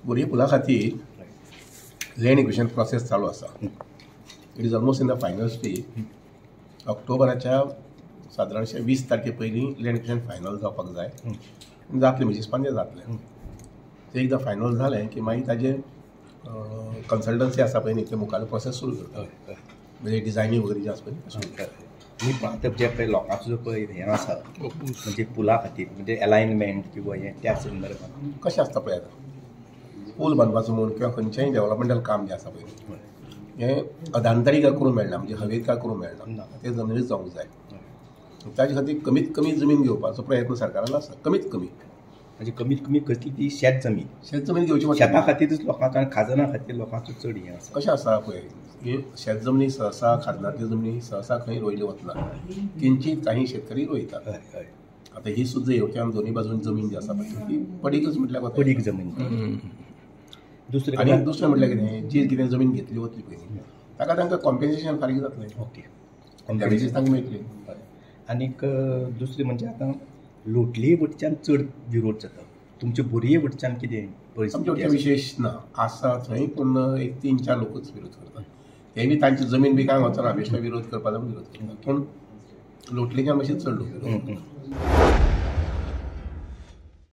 बोरये पुला खातीर land acquisition process चालू आसा. It is almost in the final stage. ऑक्टोबराच्या सादारणशे 20 तारखे पयलीं लँड एक्विशन फायनल जावपाक जाय. जातलें, म्हणजे हिसपान तें जातलें. तें एकदां फायनल जालें की मागीर ताजें कन्सल्टन्सी आसा पळय न्ही, ते मुखार प्रोसेस सुरू करता, म्हणजे डिझायनींग वगैरे जें आसा पळय न्ही, सुरू करता. न्ही, पण आतां जें पळय लोकांचो जो पळय हें आसा, म्हणजे पुला खातीर, म्हणजे एलायनमेंट किंवा हें त्या संदर्भात कशें आसता पळय, आतां पूल बांदपाचो म्हूण किंवा खंयचेंय डेव्हलपमेंटल काम जें आसा पळय, हें अधांतरी काय करूंक मेळना, म्हणजे हवेत काय करूंक मेळना, तें जमनीर जावंक जाय. ताजे खातीर कमीत कमी जमीन घेवपाचो प्रयत्न सरकारान आसा. कमीत कमी म्हणजे कमीत कमी कसली ती शेत जमीन, शेत जमीन घेवची पडटा. शेता खातीरच लोकांचो आनी खाजना खातीर लोकांचो चड हें आसा. कशें आसा पळय, ही शेत जमनी सहसा, खाजनांतली जमनी सहसा खंय रोयली वतना, किंचीत काही शेतकरी रोयतात. हय हय आतां ही सुद्दां येवच्यान दोनूय बाजून जमीन जी आसा पळय ती पडीकच म्हटल्यार वता. पडीक जमीन. दुसरें आनी दुसरें म्हटल्यार कितें, जी कितें जमीन घेतली वतली पळय ताका तांकां कॉम्पेन्सेशन फारीक जातलें. ओके, डॅमेजीस तांकां मेळटली. आनीक दुसरें म्हणजे आतां लोटली वटच्यान चड विरोध जाता, तुमचे बोरये वटच्यान कितें आमचे वटच्यान विशेश ना आसा थंय, पूण एक 3-4 लोकूच विरोध करतात. ते बी तांची जमीन बी काय वचना, बेश्टे विरोध करपाचो विरोध करतात, पूण लोटलीच्यान मातशें चड लोक विरोध करतात.